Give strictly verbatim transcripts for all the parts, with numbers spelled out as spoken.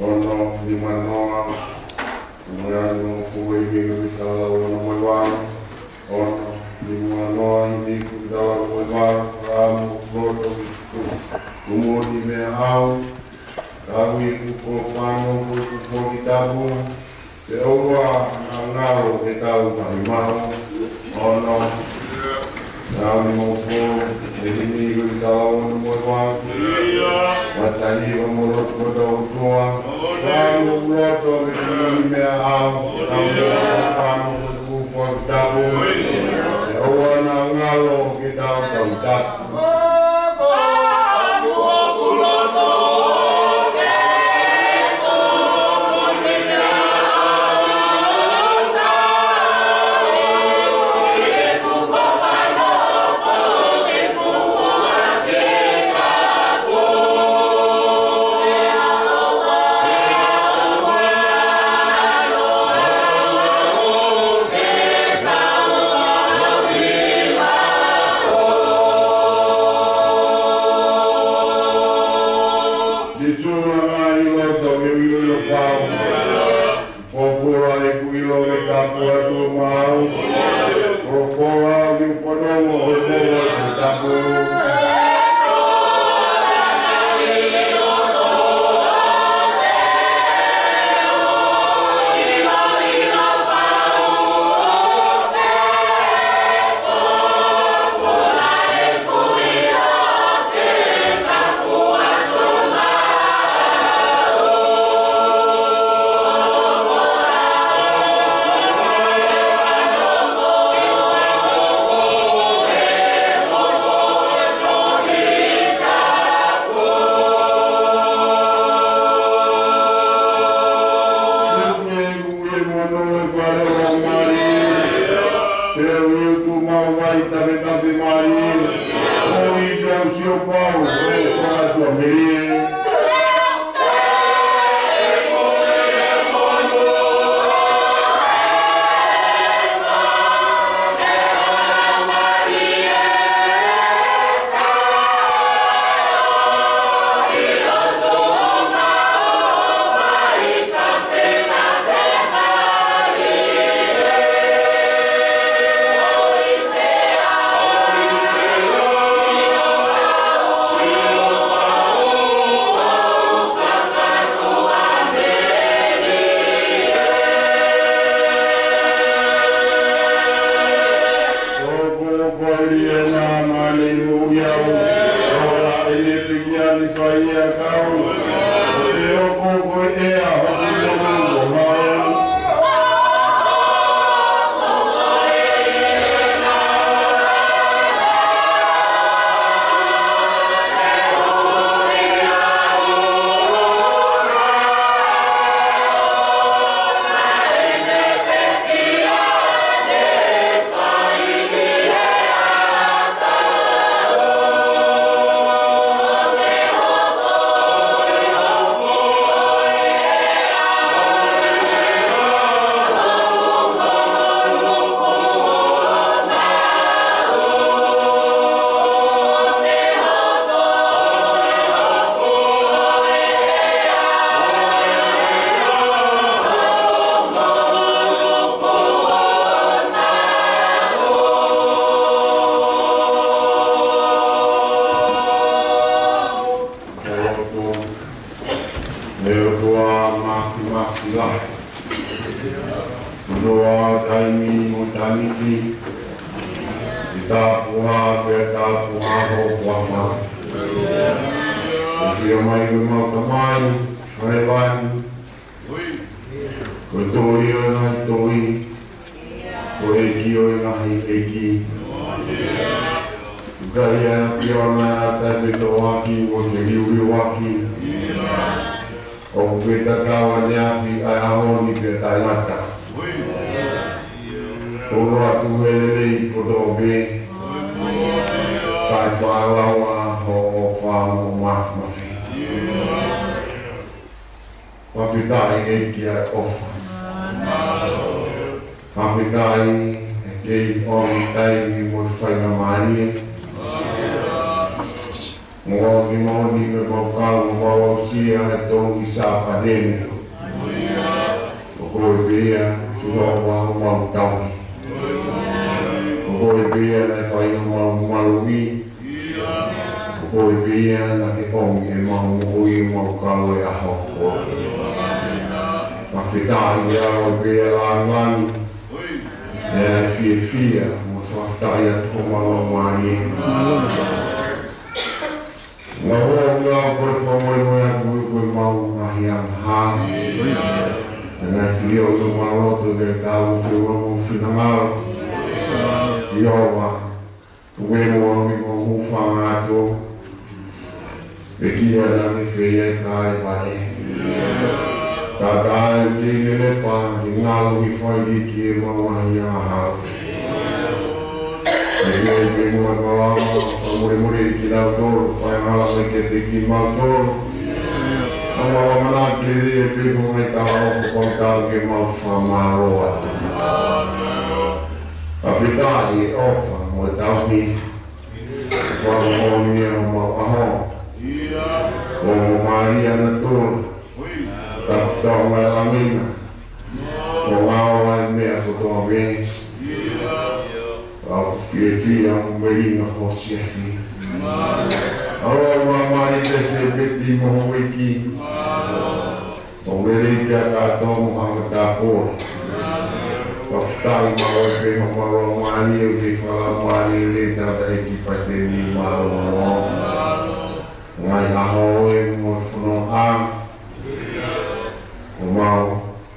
Ono, nimanoa, nimanoa, kuo ʻi he ʻi he tala ono mo e valu. Ono, nimanoa, ʻi he ʻi he tala ono mo e valu, ʻa mo loto, kuo mo ni me au, ka ui ku ko pano, ko ku ko ki tapu, ke ʻoua naʻa ngalo ke tau tahi maʻu. Ono, naʻa ni mo ko, ʻi he ʻi he ʻi he tala ono mo e valu. Matahi o mo loto ko tau tua. Ka mo loto me te mo ni me au, ka mo pano ko ku ko ki tapu, ke ʻoua naʻa ngalo ke tau tau tapu. ʻE ʻOtua, ʻe ʻOtua Māfimafi lahi, ʻOtua taimi mo ʻitāniti, ʻi he tāpuhā pea tāpuhā ho huafa. ʻOku ʻomai ʻe homau Tamai ʻi hēvani, ko e Tuʻi ʻo e ngaahi tuʻi, ko e ʻEiki ʻo e ngaahi ʻeiki. ʻOku ʻikai ha ʻAfiona ʻe taʻefeʻaveʻaki mo teliuliuaki. ʻOku ke tatau ʻaneafi, ʻa e ʻaho ni pea taʻengata. ʻOku ʻoatu ʻe lelei kotoa pē, kae fakalaua ho ʻofa mo e māfimafi. Fakafetaʻi ʻEiki ʻa e ʻofa. Fakafetaʻi ʻEiki ʻa e taimi mo e faingamālie. Moʻoni, moʻoni, ʻoku mau kau mo mau aʻusia ʻa e tolungi Sāpate ni. Ko koe pē ia, Sihova, homau tauhi. Ko koe pē ia naʻe fai homau maluʻi. Ko koe pē ia naʻa ke ʻomi ʻemau moʻui, ʻemau kau he ʻaho ko eni. Fakafetaʻi ʻa koe pē ia, langilangi, ʻa e fiefia mo e fakafetaʻi atu homau laumālie. Ngāue, ngāue ko e fakamolemole atu ko ʻemau ngaahi angahala. Naʻe fili ʻo ʻemau loto ke tau fie mo finangalo. Sihova, ʻoku ke moʻoni, ʻoku ke hūfanga atu. Pea kia naʻa ke fai ʻa e kaivale. Tata ai ke lele pā, ke ngalo ki fai ki ʻemau ngaahi angahala. Pea ke ʻi ai pē mo e malanga, fakamolemole kinautolu, fai angahala mai kiate kimautolu. Ka mau ʻamanaki lelei pē ko e ngaahi talaʻofa kuo tau ke mau fakamālō atu. Fakafetaʻi ʻa e ʻofa mo e tauhi. Fakamoʻoni ʻa homau ʻaho. Ko homau mālie ʻa natula. Tapu tau mai langi na. Ko ngā ʻo e meʻa kotoa pē. Ka Fiefia mo e melinga ho siasi. ʻAlo, māmani pē Sēpeti mo houʻeiki. ʻO melie pē ʻa kātoa mo hanga tāpō. Fakafetaʻi mo e pē ho mālō mālie, ʻo ke fakalaumālie ʻa e tangataʻeiki Pateni mālō. Ngaahi ʻaho ē mo e fononga. ʻO mau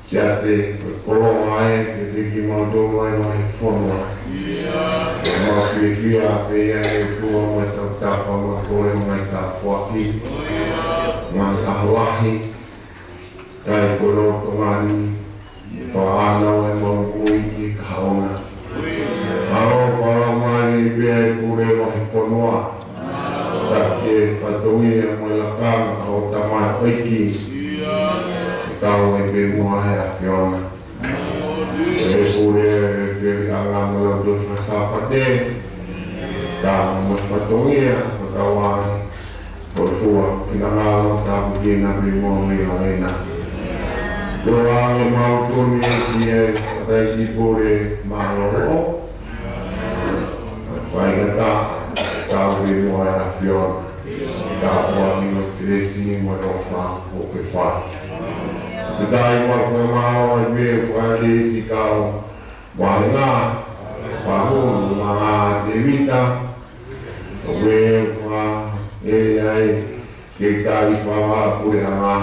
siate, ko e koloa ē, ke teki mau tō mai mai fonua. ʻO mau fiefia pē ia ʻe tua mo e tautapa mo e kole mai ka fuaki. Ngaahi ʻaho lahi, kai ko lo tongani, ʻi he paʻanga ʻo e mau kui ki ka haona. ʻAlo, fakalaumālie pē ʻa e pule ʻo e fonua. Ka ke fatongia mo e lakanga ʻo tamaioʻeiki. Ke kau ai pē mo e ʻAfiona. ʻE pule ʻa e fili ʻanga mo e lau tō fakasāpate. Ka mo e fatongia, mo e kau ai. Ko e fua, finangalo, tāpuekina pē mo e meʻa ena. Ko e anga mau toni ki he ʻEiki Pule Mālōlō. Faingataʻa, tau pē mo e ʻAfiona. Ka ua ni mo e kelesi mo e ʻofa ʻoku ke fai. Ke tai mo e mālō ai pē ʻoku ʻi ai e kau vāhenga, pāhunu, manga Tēvita, ʻo e ua, ʻe ai, ke tai pava puleʻanga.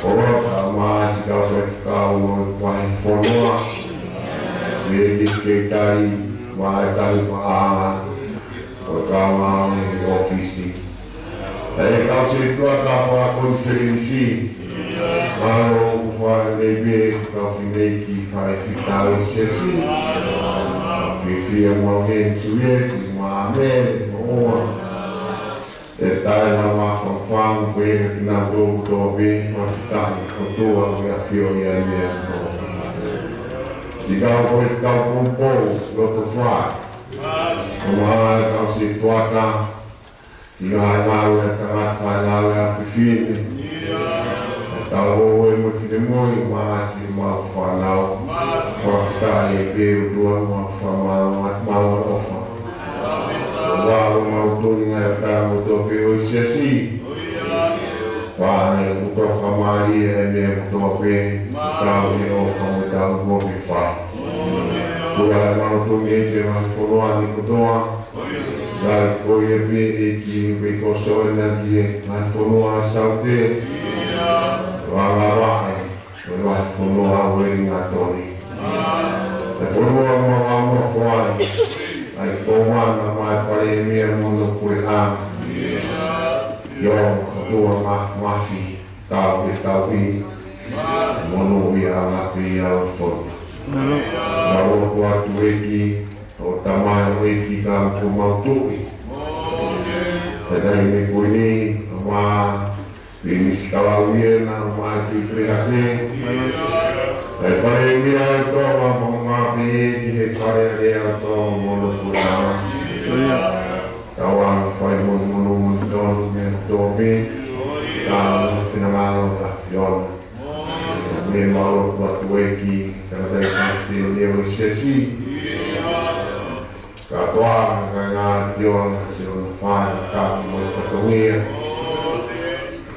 ʻO ka masi ka fai kau mo e vahefonua. ʻE ni ke tai, ma e tai paʻanga. ʻO ka ma e ʻōfisi. ʻE kau setuata fakakonifelenisi. Mālō ʻoku fai lelei pē kau fineʻeiki fai fitau siasi. Fiefia mo e suie, mo e mele, mo ua. ʻE tai la ma fafang pē kinautolu kotoa pē, fakafetaʻi ʻOtua ʻoku ke ʻafio ʻi he meʻa kotoa. Siʻi kau ko e kau poupou, loto fai. Ko e kau setuata, siʻi ngāue ʻa e tangata, ngāue ʻa e fefine. ʻE tau ō ē mo e finemui, mo siʻi mau fānau. Fakafetaʻi pē ʻOtua mo e fakamālō atu mo e ʻofa. ʻOku mau tui ngāue ʻa e tangata kotoa pē ʻo e siasi. Pea ʻoku toka mālie ʻa e meʻa kotoa pē, tau ʻi he ʻofa mo tau mo ke fai. Ko e ʻai mau tui ʻe te vahefonua ni kotoa, ʻai ko ia pē ʻEiki ʻoku ke soena ki he vahefonua Saute. Vangavaʻe, ko e vahefonua Uelingatoni. ʻE fonua mo ʻa mo foai, ʻai ko mana mai Palēmia mo hono puleʻanga. ʻIo, ʻOtua ma, mafi, tau ke tau ʻi, monūʻia ʻa e ngaahi ʻaho fonua. Mau ʻoatu ʻEiki, ʻo tamaioʻeiki ka ko mau tuʻi. Pea ʻi he kuini, ʻo ma, Pinisikalau ʻi he na ma tui pehake. ʻE Palēmia ʻo Tonga, mo ma pē ki he Fale Alea ʻo Tonga mo hono puleʻanga. Tau ʻa fai mo, mo, mo, mo, mo, mo, tō pē. Ka mo finangalo ʻa ʻAfiona. Meʻa mau ʻoatu ʻEiki, tangataʻeiki Palesiteni ʻo e siasi. Kātoa, ka ngā ʻAfiona, siʻono fai, ka mo e fatongia.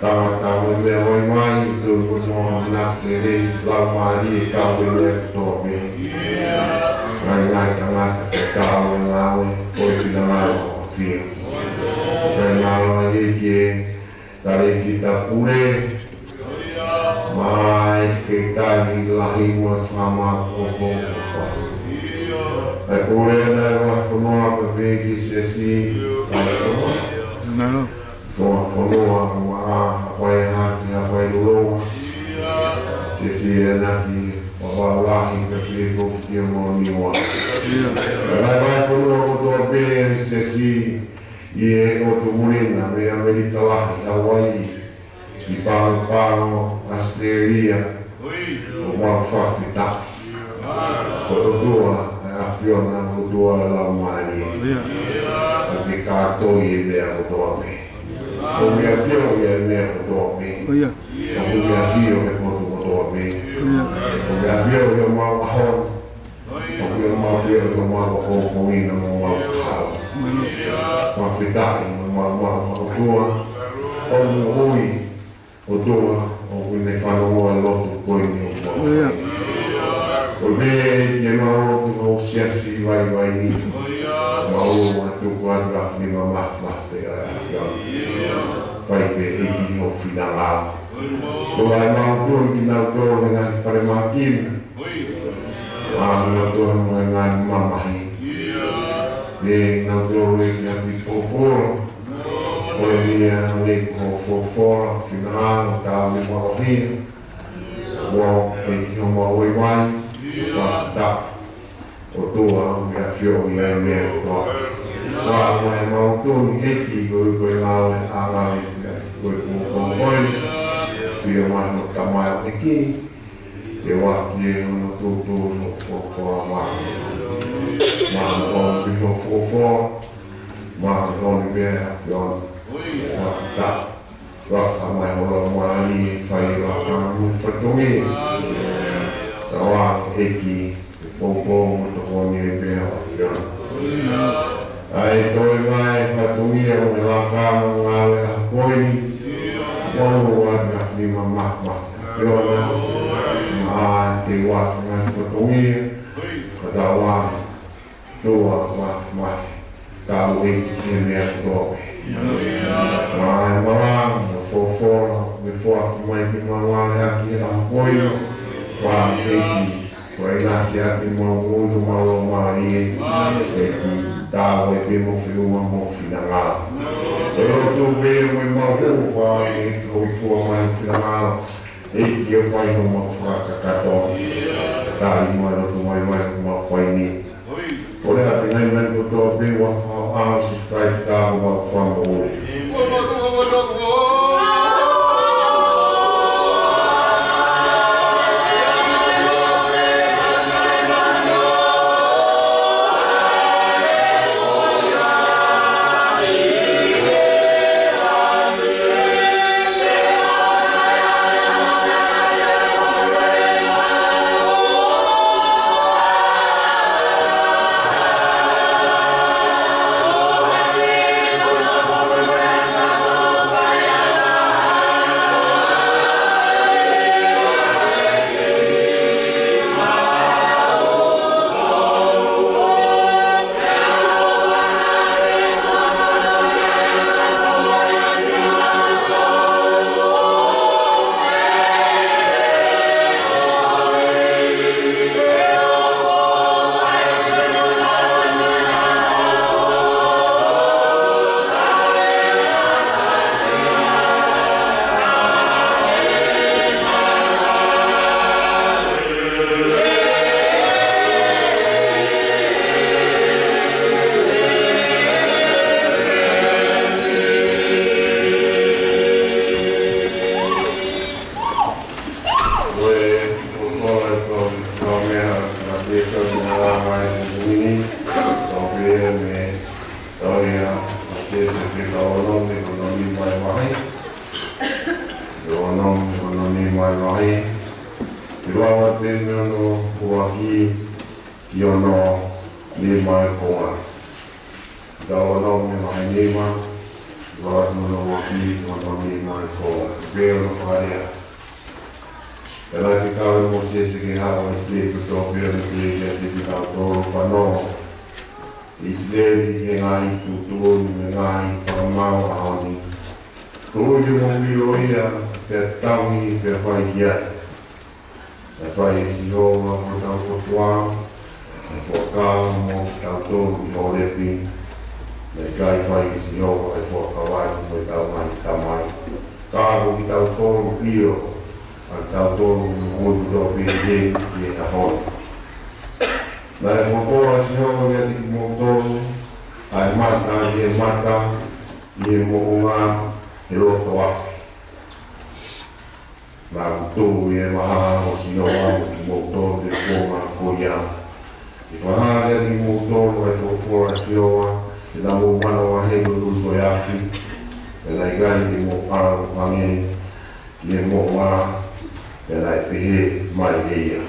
Tangata mo e meʻa mai mai, tō mo mo na ke lei, lau mālie, ka mo e meʻa kotoa pē. Ngaahi ngaahi tangata ke tau e ngāue, ko e finangalo ʻa ʻAfio. Ka ngā ʻAfiona ʻEiki ē, Talēkita Pule, mo e Sekelitali Lahi mo e Fama Kokofa. ʻE pule ʻa e vahefonua pea pehē ki he siasi, ʻa e fonua. Fonua, fonua, mo e Haʻapai Hahake, Haʻapai Loloa. Siasi ʻanaki, Vavau Lahi, pea pehē foki ki he Moʻoniua. ʻE ngaahi vahefonua kotoa pē, siasi, ʻi he ʻotu muli na mei ʻAmelika Lahi, Hawaii, ki Pago Pago, ʻAositelēlia, ʻoku mau fakafetaʻi. Ko e ʻOtua, ʻa e ʻAfiona, ʻOtua ʻo e Laumālie. ʻOku ke kātoi e meʻa kotoa pē. ʻOku ke ʻafio ʻi he meʻa kotoa pē. ʻOku ke ʻafio he potu kotoa pē. ʻOku ke ʻafio ʻi homau ʻaho. ʻOku Ko e mau pē ʻo e mau ʻopongipongi mo e mau kahaʻu. Mau fetaʻi mo e mau mau ʻOtua. ʻOku moʻui ʻOtua, ʻoku ne fanongo ʻa e lotu ko eni ʻOtua. ʻIo. Ko e pē ke mau lotu ho siasi vaivai ni. Mau ʻoatu kuo ʻatu ʻa e nima mafimafi ʻa e ʻAfiona. Fai pē ʻEiki ho finangalo. Ko e mau tui kinautolu he ngaahi falemahaki ni. ʻA e ngaahi tui mo e ngaahi mamahi. Ke nau tui ki ha kiʻi folofola. Ko e meʻa ʻoku folofola, finangalo, tau ni mamahi. Kuo ke ki ho mau vaivai. Fakatapu. ʻOtua, meʻa fiefia ʻi he meʻa kotoa. Kuo mau tui ʻEiki ko e ko e ngāue ʻa e ngāue ko e ko e ko e. Pea mai mo e tamaioʻeiki. Ke ʻoua ʻe ʻi ai hano tutu no ko ko ma. Ma ko ni ko ko ko. Ma ko ni pea ʻAfiona. Fakatapu. Fakamaʻa mai holo mai ni fai laka mo fatongia. Tau ʻEiki, ke poupou mo tokoni pē ʻAfiona. ʻA e toe mai fatongia mo e laka mo e ngāue ʻa ko eni. Mau ʻoatu ʻa e nima mafimafi ʻAfiona. ʻA e te ʻoatu ʻa e fatongia. Ka tau ʻOtua mafimafi, tau ʻEiki ki he meʻa kotoa pē. Mai malanga, mo e folofola, mo e foaki mai ki he mau ngāue ʻaki ʻa ko ia, ʻa ʻEiki, ko e ʻinasi ʻaki mau ngū, ko mau lo mālie, ʻEiki, tau ʻEiki mo feʻunga mo finangalo. Ko e lotu pē mo e mau hū, ʻEiki, ʻoku ʻi ai mai finangalo, ʻEiki ʻoku fai ho mau fakakakato. Tau ʻi he lotu mai mai ko mau fai ni. Kole atu ʻa e ngaahi meʻa kotoa pē ʻi he huafa ʻo Sīsū Kalaisi ko homau Fakamoʻui. Deuteronomy ono nima ʻi he vahe nima. Deuteronomy ono nima ʻi he vahe nima. Pea naʻe kole ʻe Mōsese ki he hau ʻa ʻIsileli kotoa pē ʻo ne pehē kiate kinautolu, Fanongo, ʻe ʻIsileli, ki he ngaahi tuʻutuʻuni mo e ngaahi fakamaau ʻo e ʻaho ni. Tuʻu ʻi homou ʻilo ia, pea tauhi, pea fai ki ai. Naʻe fai ʻe Sihova ko hotau ʻOtua ʻa e fuakava mo kitautolu ʻi Holepi. Naʻe ʻikai fai ʻe Sihova ʻa e fuakava ni mo ʻetau ngaahi tamai. Ka ko kitautolu ʻilo ʻa kitautolu mo e moʻui kotoa pē ʻi he ʻaho ni. Naʻe folofola ʻa Sihova kiate kimoutolu, ʻa e mata ʻi he mata, ʻi he moʻunga, he loto afi. Naʻa ku tuʻu ʻi he vahaʻa ʻo Sihova mo kimoutolu he kuonga ko ia, ke fakahā kiate kimoutolu ʻa e folofola ʻa Sihova, te nau mou manavahē ʻi loto ʻo e afi, pea naʻe ʻikai te mou ʻalu ʻo hangē ki he moʻunga. Pea naʻe pehē mai ʻe ia.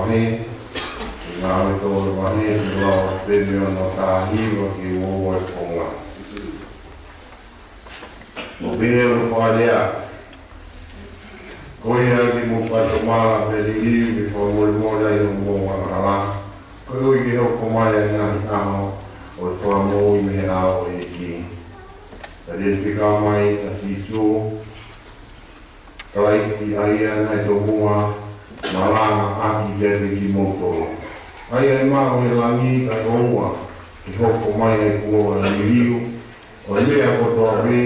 He, ʻi he ngaahi tolu vahe, ʻi he lau pē mei hono taha hiva ki he ua ua e konga. ʻOku pehē hono fakalea: Ko ia ke mou fakatomala pea liliu, ke fakamolemole ʻi hoʻomou angahala, koeʻuhi ke hoko mai ʻa e ngaahi ʻaho ʻo e fakamoʻui mei he ʻao ʻo e ʻEiki. Pea ne fekau mai ʻa Sīsū Kalaisi, ʻa ia naʻe tomuʻa malanga ʻaki kiate kimoutolu, ʻa ia ʻe maʻu ʻe he langi, kae ʻoua ke hoko mai ʻa e kuonga ʻo e liliu ʻo e meʻa kotoa pē,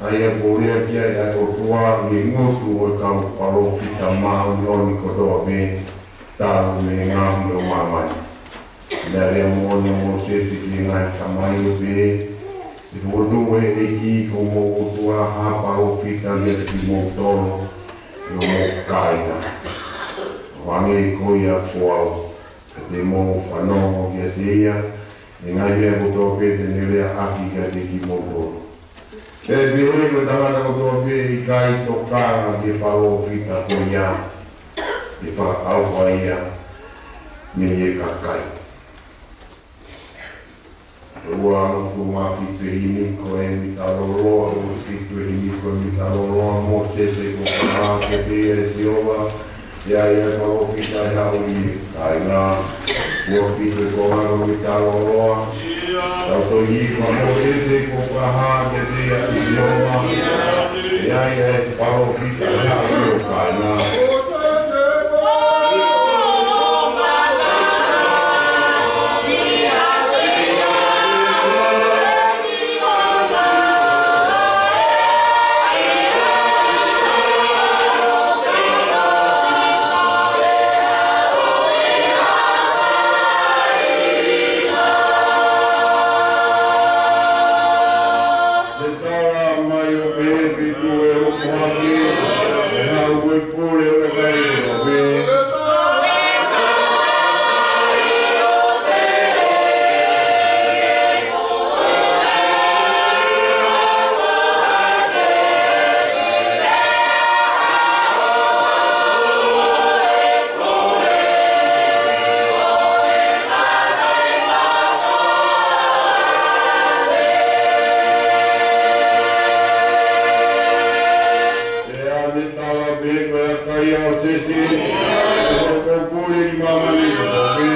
ʻa ia kuo lea ki ai ʻa e ʻOtua ʻi he ngutu ʻo e kau palōfita māʻoniʻoni kotoa pē, talu mei he ngaohi ʻo māmani. Naʻe lea moʻoni ʻa Mōsese ki he ngaahi tamai ʻo pehē: Te u fokotuʻu ʻe he ʻEiki ko homou ʻOtua ha palōfita kiate kimoutolu ʻi hoʻomou kāinga, ʻo hangē ko ia ko au, pea te mou fanongo kiate ia ʻi he ngaahi meʻa kotoa pē te ne lea ʻaki kiate kimoutolu. Pea ʻe pehē ko e tangata kotoa pē ʻe ʻikai tokanga ki he palōfita ko ia, ʻe fakaʻauha ia mei he kakai. Ua, ua fitu e himi ko e mita lōloa, ua fitu e himi ko e mita lōloa. Mōsese, kuo fakahā kiate ia ʻe Sihova, ʻe ʻi ai ʻa e palōfita ʻe haʻu ʻi he kāinga. Ua fitu e konga ko e mita lōloa. Tau tohi: Pea Mōsese, kuo fakahā kiate ia ʻe Sihova, ʻe ʻi ai ʻa e palōfita ʻe haʻu ʻi he kāinga. Ne tala mai ʻo pehē: Fitu e hoko hake, ʻe haʻu ko e pule ʻo e kakai kotoa pē. Pea ne tala pē ko e kakai ʻo Sēsē, ʻe hoko pule ʻi māmani kotoa pē.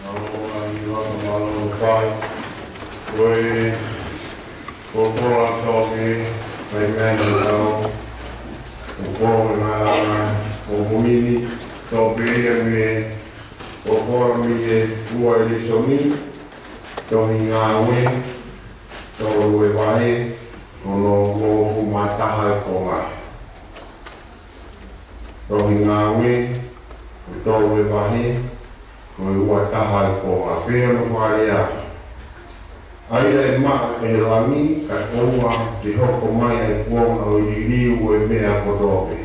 Mālō ʻa e ʻOtua, mālō ʻa e fai. Ko e, ko e koloa tō ke, mai mai ni tau. Ko e koloa ngā, ko e mui ni tō pē ia mei he, ko e koloa mei he ua e lēsoni, tohi Ngāue, tolu e vahe, ko hono uofulu mā taha e konga. Tohi Ngāue, ko e tolu e vahe, ko e ua taha e konga. Pea ʻoku fakalea: ʻA ia ʻe maʻu ʻe he langi, kae ʻoua ke hoko mai ʻa e kuonga ʻo e liliu ʻo e meʻa kotoa pē,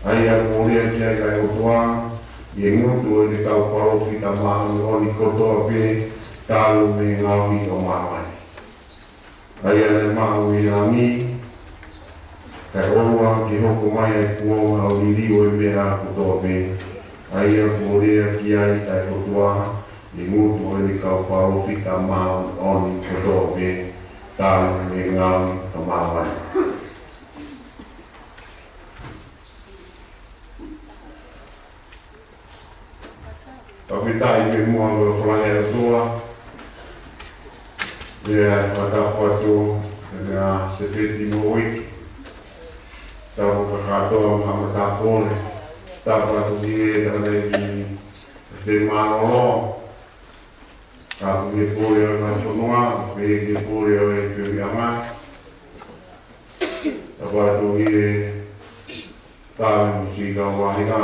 ʻa ia kuo lea ki ai ʻa e ʻOtua ʻi he ngutu ʻo ʻene kau palōfita māʻoniʻoni kotoa pē, talu mei he ngaohi ʻo māmani. ʻA ia naʻe maʻu ʻi langi, kae ʻoua ke hoko mai ʻa e kuonga ʻo e liliu ʻo e meʻa kotoa pē, ʻa ia kuo lea ki ai ʻa e ʻOtua ʻi he ngutu ʻo ʻene kau palōfita māʻoniʻoni kotoa pē, talu mei he ngaohi ʻo māmani. Fakafetaʻi pē muʻa ʻi he ʻofa lahi ʻa e ʻOtua. Pea fakatapu atu, ʻe meʻa Sēpeti mo Uiki. Tapu kakato mo Haʻa Matāpule. Tapu atu ki he takanei ki he mālōlō. Tapu ki he pule ʻo e ngaahi fonua, pehē ki he pule ʻo e fehuʻiʻanga. Tapu atu ki he tangataʻeiki mo e siʻi kau vahenga.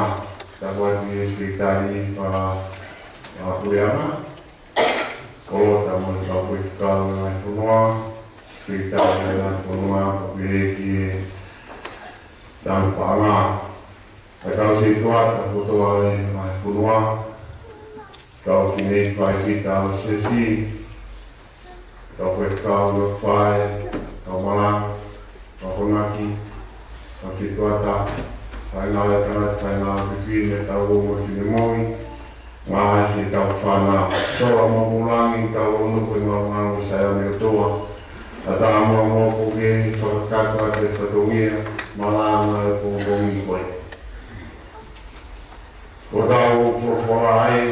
Tapu atu ki he sekelitali fakapuleʻanga. Kolota mo e kau faifekau ʻo e ngaahi fonua, sekelitali ʻo e ngaahi fonua, pehē ki he tangataʻeiki. Kae kau setuata kotoa ʻo e ngaahi fonua, kau kiʻi faifekau ʻo e siasi, kau faifekau ʻo e fai, kau malanga, kau akonaki, kau setuata, faifekau ʻo e tangata, faifekau ʻo e fefine, tau ongo finemui, ngaahi siʻetau fānau. Sola mo mulangi, tau ono ko e ngaahi ngaahi sai ʻa e ʻOtua. ʻAtā muʻa mo ko e fakakakato ʻa e fatongia, malanga ʻo e pongipongi ko ē. Ko ʻetau folofola ʻa e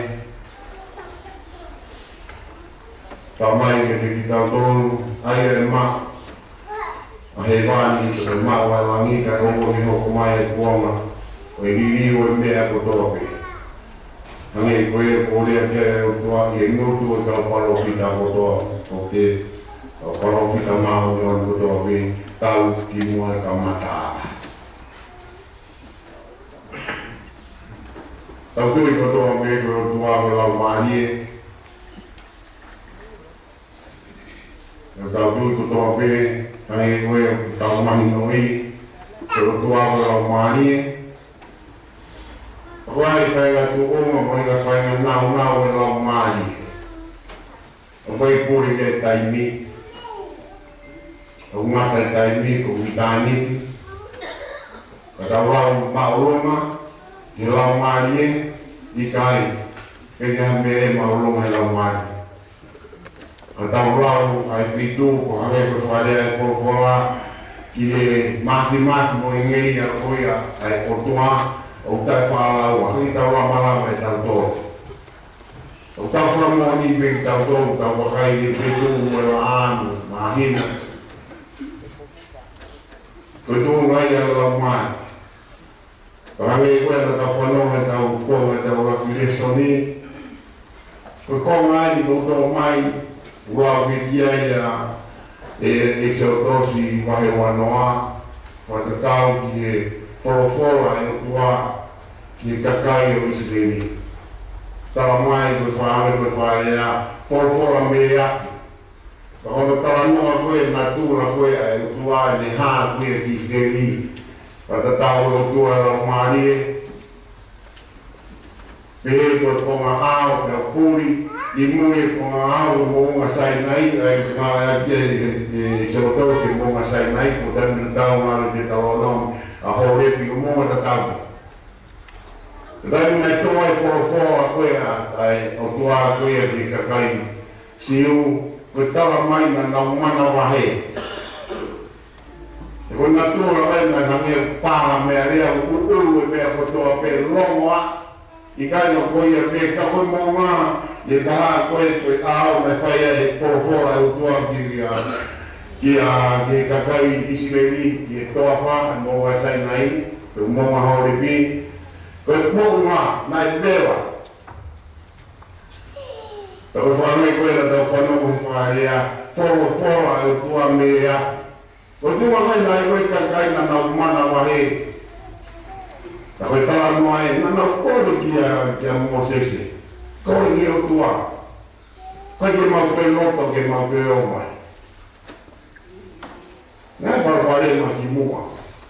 tamai ke te kitautolu, ʻa ia ʻe maʻu ʻa hēvani, ʻe maʻu ʻa langi, kae ʻoua ke hoko mai ʻa e kuonga ʻo e liliu ʻo e meʻa kotoa pē. Hangē ko e kole ʻa e ʻOtua ki he ngutu ʻo e kau palōfita kotoa, ʻo e kau palōfita māʻoniʻoni kotoa pē, tau ki muʻa he kamataʻanga. Tau tui kotoa pē ko e ʻOtua ko e Laumālie. Tau tui kotoa pē, hangē ko e tau mahinoʻi, ko e ʻOtua ko e Laumālie. Ko e ʻai kāinga tuʻunga, mo e kāinga nāunau ʻo e Laumālie. ʻOku ʻikai pule ki he taimi. ʻOku ngata e taimi, ko e ʻitāniti. Ka tau lau māʻolunga ʻi he Laumālie, ʻikai. ʻIkai ha meʻa ʻe māʻolunga ʻi he Laumālie. Ka tau lau ʻa e fitu, ko e hangē ko e fakalea ʻa e folofola, ki he māfimafi mo e ngeia ko ia ʻa e ʻOtua, ʻoku taʻefaʻalaua, ʻikai tau lava lava ʻe tautolu. ʻOku tau fakamoʻoni pē kitautolu, tau vakai ki he feituʻu mo e laʻā mo e māhina. Ko e tuʻunga ia ʻo e Laumālie. Pea hangē ko ia naʻa tau fanongo he ʻetau konga ʻetau ʻuluaki lēsoni. Ko e konga ia ʻoku tō mai, ʻoku lau ki ai ʻa e ʻEkisoto vahe uanoa, fakatatau ki he folofola ʻa e ʻOtua ki he kakai ʻo ʻIsileli. Tala mai ko e fā-, ko e fakalea, folofola mei he ʻapi. Ka ko hono talanoa ko ē, natula ko ē ʻa e ʻOtua ne hā ko ē ki ʻIsileli. Fakatatau ʻa e ʻOtua ʻa e Laumālie. Pehē ko e konga ʻao, pea puli, ʻi mui ʻa e konga ʻao, ʻi Moʻunga Sainai, ʻa e ngaahi ʻapi ʻe, ʻe, ʻe, ʻEkisoto ki Moʻunga Sainai, ko e taimi naʻa tau ngalo ke tau lau ʻa Hōlepi ko e moʻunga tatau. Taimi naʻe tō ai e folofola ko ē ʻa, ʻa e ʻOtua ko ē ki he kakai Siu, ko e tala mai naʻa nau manavahē. He ko e natula ko ē naʻe hangē pala meʻa lea, ʻuʻulu e meʻa kotoa pē, longoaʻa. ʻIkai ko ia pē, ka ko e moʻunga, ʻi he taha ko ē ko e ʻao naʻe fai ai e folofola ʻa e ʻOtua ki, ki he, ki he kakai ʻIsileli, ki he toafa, Moʻunga Sainai, ko e Moʻunga Hōlepi. Ko e moʻunga naʻe vela. Ka ko e fānau ko ē naʻa tau fanongo he fakalea, folofola ʻa e ʻOtua mei he ʻapi. Ko e tuʻunga ko ē naʻe ʻi ai e kakai naʻa nau manavahē. Ka ko e talanoa ē, naʻa nau kole kia, kia Mōsese. Kole ki he ʻOtua. ʻIkai ke mau toe loto, ke mau toe ō mai. Naʻe palopalema ki muʻa.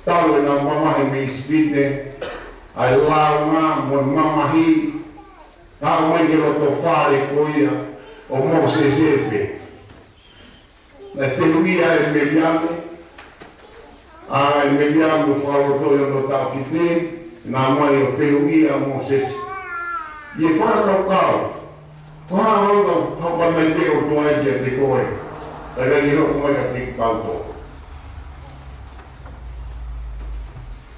Talu ʻenau mamahi mei ʻIsipite, ʻa e lāunga mo e mamahi, naʻe ʻomai ki he loto fale ko ia ʻo Mōsese pē. Naʻe fehuʻia ʻe Meliame, ʻa e Meliame ʻoku fakalotoʻi hono taʻokete, naʻe ʻomai ʻo fehuʻia ʻa Mōsese. ʻI he fakakaukau, ko e hā e anga ʻoku hoko mai pē ʻa e ʻOtua kiate koe, kae ʻikai ke hoko mai kiate kitautolu.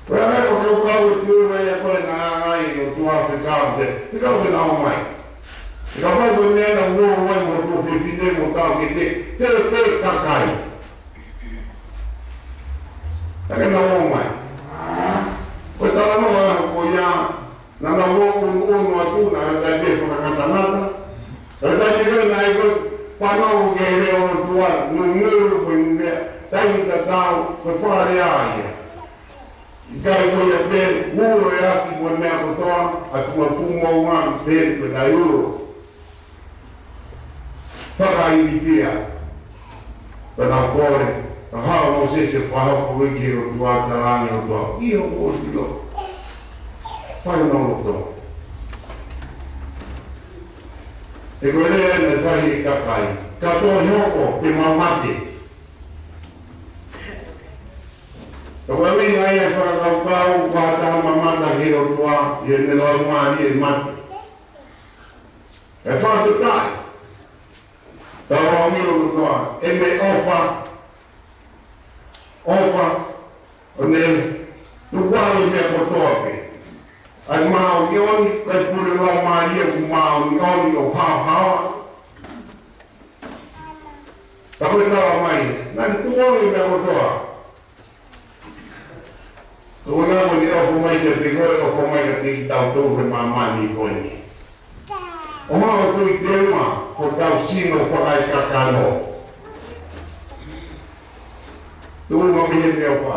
Ko e anga ʻoku fakakaukau ʻa e tuʻunga ia ko ē naʻe ʻai ʻe he ʻOtua fekau ke, fekau ke nau ō mai. He kapau ko e meʻa naʻa nau ō mai mo e tuofefine mo e taʻokete, te, te kakai. Ka ke nau ō mai. Ko e talanoa ko ia, naʻa nau ō ʻunuʻunu atu, naʻe ʻikai pē fakangatangata. Ka taimi ko ē naʻe ʻikai ke fanongo ki he leʻo ʻo e ʻOtua, ngungulu ko e meʻa, taimi tatau, ko e fale ia. ʻIkai ko ia pē, ulo e ʻapi mo e meʻa kotoa, ʻa e tuʻunga fuʻu moʻunga, pehē ko e taimi ulo. Fakailifia. Pea nau kole, ka hao mo Mōsese fakahoko ki he ʻOtua, talaange ʻe he ʻOtua, ʻio, kuo ʻosi ʻilo. Fai hono loto. He ko e lea naʻe fai ʻe he kakai. Ka toe hoko, te mau mate. Ka ko e ʻuhinga ia e fakakaukau, ko ha taha mamata ki he ʻOtua, ʻi heʻene laumālie ʻe mate. ʻE fakatuʻutāʻi. Tau lau milo kotoa, ʻe meʻa ʻofa. ʻOfa, ʻo ne, tuku ʻa e meʻa kotoa pē. ʻA e māʻoniʻoni, ʻa e pule laumālie ʻoku māʻoniʻoni ʻo haohaoa. Ka ko e tala mai, naʻa ne tuku ʻa e meʻa kotoa. Ko e ʻuhinga ko eni ʻoku ʻomai kiate koe, ʻoku ʻomai kiate kitautolu he māmani ko eni. ʻO haʻu ʻo tui teunga, ko hotau sino fakaekakano. Tuʻunga mei he meʻaʻofa.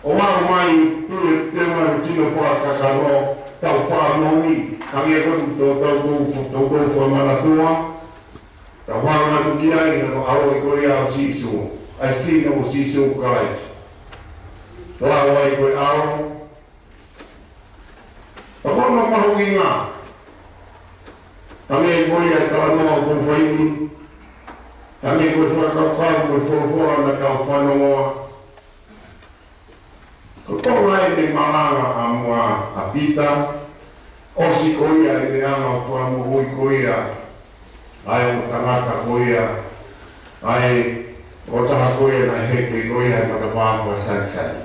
ʻO haʻu mai, tui teunga he sino fakaekakano, tau fakamoʻoni, hangē ko e tau, tau, tau, tau, tau fakamanatua. Tau hanga atu ki ai, naʻa ko e ʻAlo ko ia ʻo Sīsū, ʻa e sino ʻo Sīsū Kalaisi. Tau ʻai ko e ʻAlo. Ka ko hono mahuʻinga, hangē ko ia e talanoa ʻoku fai ni, hangē ko e fakakaukau, ko e folofola naʻa tau fanongoa, ko e konga ʻene malanga ʻa muʻa ʻa Pita, ʻosi ko ia ʻene anga ʻo fakamoʻui ko ia ʻa e ongo tangata ko ia, ʻa e ongo taha ko ia naʻe heke ko ia he matapā fakasanisani.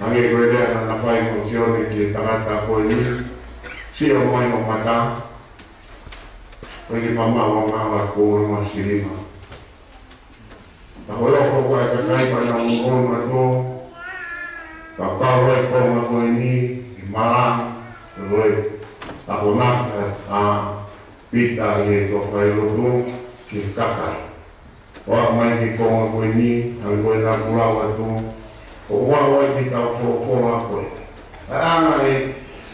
Hangē ko e lea naʻa na fai mo Sione ki he tangata ko eni, sio mai hoʻo mata, ko e kiʻi mamaʻo ʻa e ngaahi ko e ngaahi silini. Ka ko e ʻofa ko ē ʻa e kakai pea nau ʻi he ʻolunga tō, ka kau ai ko e ngaahi ko eni, ʻi malanga, ko e, ka ko e ngaahi ʻa Pita ʻi he tō fai lotu, ki he kakai. ʻOku ʻomai ki he konga ko eni, hangē ko e naʻa ku lau atu, ʻoku ʻomai ki he tau folofola ko ē. ʻA e anga ē,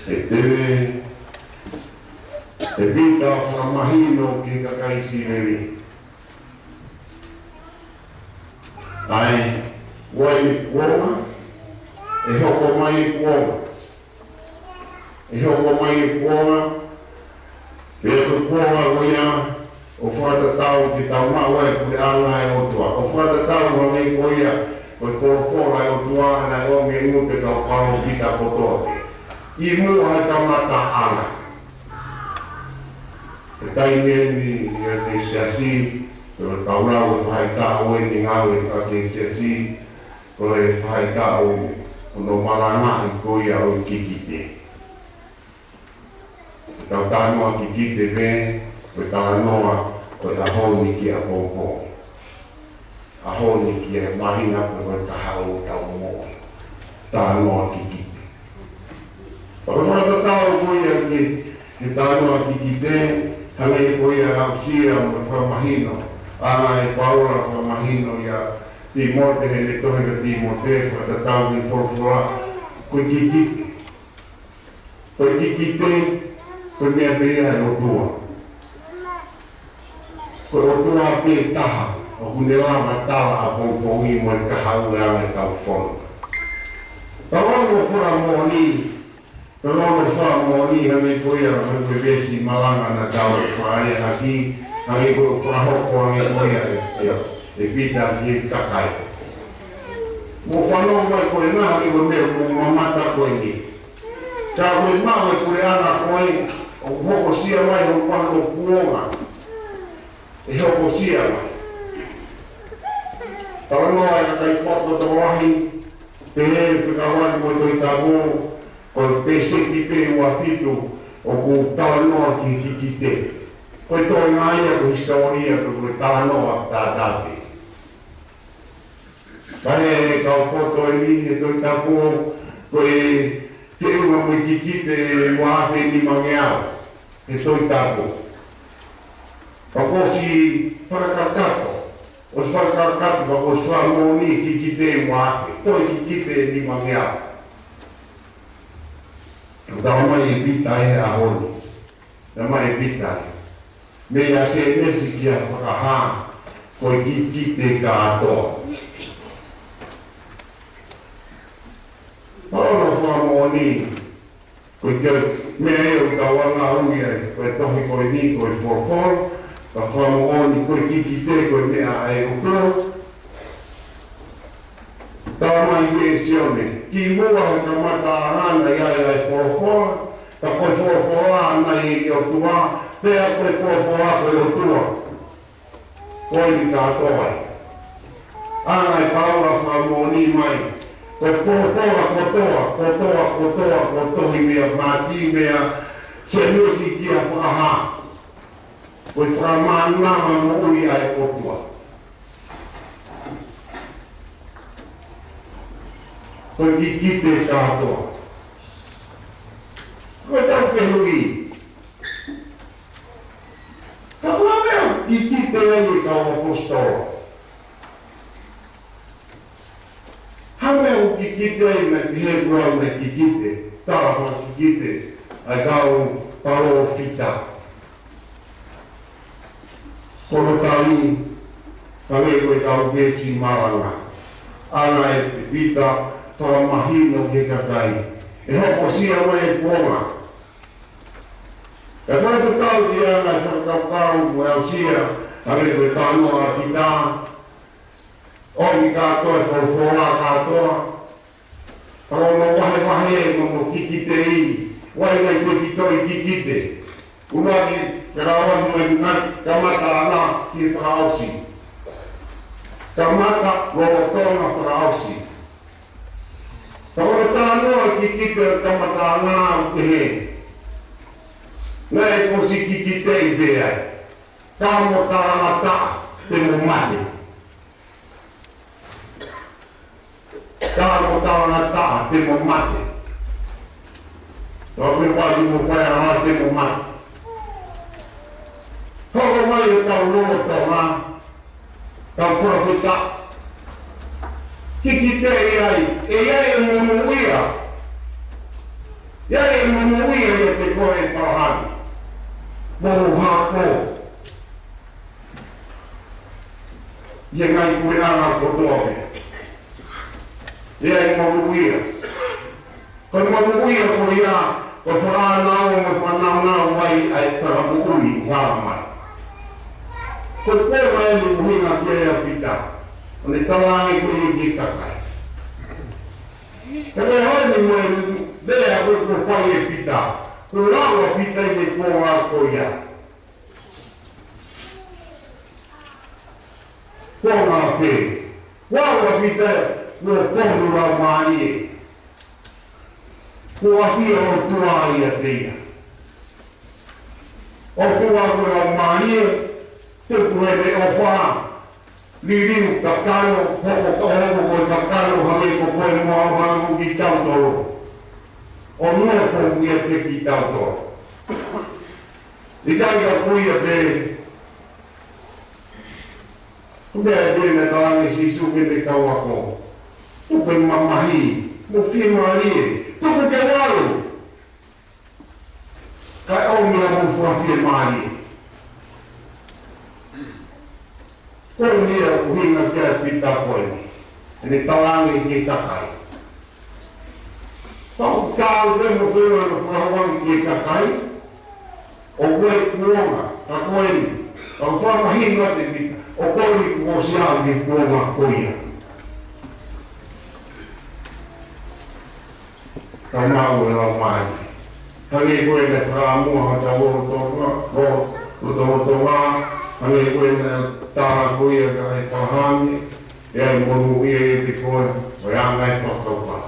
ʻe tele, ʻe Pita fakamahino ki he kakai Sīsū. ʻA e, ʻoku ʻi ai e kuonga, ʻe hoko mai e kuonga. ʻE hoko mai e kuonga, pea ko e kuonga ko ia, ʻoku fakatatau ke tau maʻu ai e puleʻanga ʻo e ʻOtua. ʻOku fakatatau mo e meʻa ko ia, ko e folofola ʻa e ʻOtua, naʻe ʻomi ʻe Mōsese ki he kau palōfita kotoa pē. ʻI muʻa he kamataʻanga. He taimi eni ʻi he Siasi, ko e kau lau e faʻahitaʻu eni ngāue ʻa e Siasi, ko e faʻahitaʻu ʻo hono malangaʻi ko ia ʻo e kikite. Tau talanoa kikite pē, ko e talanoa ko e ʻaho ni ki he ʻapoʻopongi. ʻAho ni ki he māhina ko e kahaʻu ʻo tau moʻui. Talanoa kikite. Pea ko e fakatatau ko ia ki he, ki he talanoa kikite, hangē ko ia ʻa e ʻuhinga mo e fakamahino. ʻA e Paula fakamahino ia Tīmote, heʻene tohi kia Tīmote, fakatatau ki he folofola, ko e kikite. Ko e kikite, ko e meʻa pē ia ʻa e ʻOtua. Ko e ʻOtua pē taha, ʻoku ne lava tala ʻapongipongi mo e kahaʻu ʻa e anga ʻetau fononga. Tau ʻalu ʻo fakamoʻoni, tau ʻalu ʻo fakamoʻoni, hangē ko ia, hangē ko e veesi malanga naʻa tau fai ʻaki, hangē ko e fakahoko, hangē ko ia ʻe, ʻe, ʻe Pita ki he kakai. Mou fanongo mai ko ena, hangē ko e meʻa ʻoku mou mamata ko eni. Ka ko e maʻu e puleʻanga ko ē, ʻoku hokosia mai hono kuonga. ʻE hokosia mai. Talanoa e kakai poto tokolahi, pehē, fekauʻaki mo e Tohi Tapu, ko e pēseti pē ʻe ua fitu, ʻoku talanoa ki he kikite. Ko e toenga ia, ko e hisitōlia, ko e talanoa tātā pē. Ka ʻi he kau poto eni he Tohi Tapu, ko e feʻunga mo e kikite ʻe ua afe nimangeau he Tohi Tapu. Pea kuo ʻosi fakakakato, ʻosi fakakakato, pea kuo ʻosi fakamoʻoni e kikite ʻe ua afe, toe kikite ʻe nimangeau. Tala mai ʻe Pita he ʻaho ni, tala mai ʻe Pita, mei he Sēnesi ki he Fakahā, ko e kikite kātoa. Pea ʻoku ou fakamoʻoni, ko e kiʻi meʻa ia ʻoku tau ngāueʻaki, ko e tohi ko eni, ko e folofola, pea fakamoʻoni ko e kikite ko e meʻa ʻa e ʻOtua. Tala mai ʻe Sione, kimuʻa he kamataʻanga naʻe ʻi ai ʻa e folofola, pea ko e folofola naʻe ʻi he ʻOtua, pea ko e folofola ko e ʻOtua. Ko eni kātoa ia. ʻA e Paula fakamoʻoni mai, ko e folofola kotoa, kotoa, kotoa, ko e tohi mei he Mātiu, mei he Sēnesi ki he Fakahā, ko e fakamānava moʻui ʻa e ʻOtua. Ko e kikite kātoa. Ko e tau fehuʻi, ka ko e hā e meʻa ʻoku kikite ai e kau ʻaposetolo? Hā e meʻa ʻoku kikite ai, naʻe pehē ʻoku nau kikite, tala ko e kikite ʻa e kau palōfita? Ko hono tali, hangē ko e kau veesi malanga, ʻa ē ʻa Pita fakamahino ki he kakai, ʻe hokosia mai e kuonga. Ka ko e tau ki he anga e fakakaukau mo e aʻusia, hangē ko e talanoa ʻa Pita, ʻomi kātoa e folofola kātoa, pea ʻoku nau vahevahe mo nau kikite ai, ʻa e ngaahi tefitoʻi kikite. ʻUluaki, ka lava mo e ngaahi kamataʻanga ki he fakaʻosi. Kamata lolotonga fakaʻosi. Pea ko e talanoa e kikite kamataʻanga ʻoku pehē, naʻe ʻosi kikiteʻi pē ai. Ka mo talangataʻa te mo mate. Ka mo talangataʻa te mo mate. Ka me wali mo fai a te mo mate. Hoko mai e tau lolotonga, tau palōfita. Kikiteʻi ai, ʻe ʻi ai e monūʻia. ʻE ʻi ai e monūʻia ʻiate koe ʻe Palahami. Mo ho hako. ʻI he ngaahi puleʻanga kotoa pē. ʻE ʻi ai e monūʻia. Ko e monūʻia ko ia, ko e fānau mo e fānau nau ai ʻa e fakamoʻui ʻoku hā mai. Ko e kuonga eni ʻoku ʻuhinga ki ai ʻa Pita. ʻO ne tala ange ko ia ki he kakai. Ka ko e hā eni mo e meʻa ko ē kuo fai ʻe Pita. Kuo lau ʻa Pita ʻi he kuonga ko ia. Kuonga fē? Kuo lau ʻa Pita kuo fonu Laumālie. Kuo ʻafio e ʻOtua ʻiate ia. ʻOtua ko e Laumālie, tuku ʻene ʻofa, liliu kakano, hoko ka hoko ko e kakano, hangē ko koe mo au, hangē ko kitautolu. ʻO nofo ʻiate kitautolu. ʻIkai ka ko ia pē, ko e meʻa pē naʻe tala ange ʻe Sīsū ki heʻene kau ako. Tuku e mamahi, mo fiemālie, tuku ke valu. Kae ʻomi hoʻomou fakafiemālie. Ko eni ia ʻoku ʻuhinga ki ai ʻa Pita ko eni. ʻEne tala ange ki he kakai. Pau kau te mo fēnga no fakahawangi ki he kakai. ʻOku ʻi ai e kuonga, ka ko eni. Pau fakamahino atu ʻe Pita. ʻOku ʻi ai e kuo ʻosi ʻi ai e kuonga ko ia. Ka maʻu e Laumālie. Hangē ko e naʻe fakamuʻa ha tau lolotonga, lo-, lotolotonga, hangē ko e naʻe tala ko ia kia ʻĒpalahame, ʻe ʻi ai e monūʻia ʻiate koe, ʻo e anga e fakakaukau.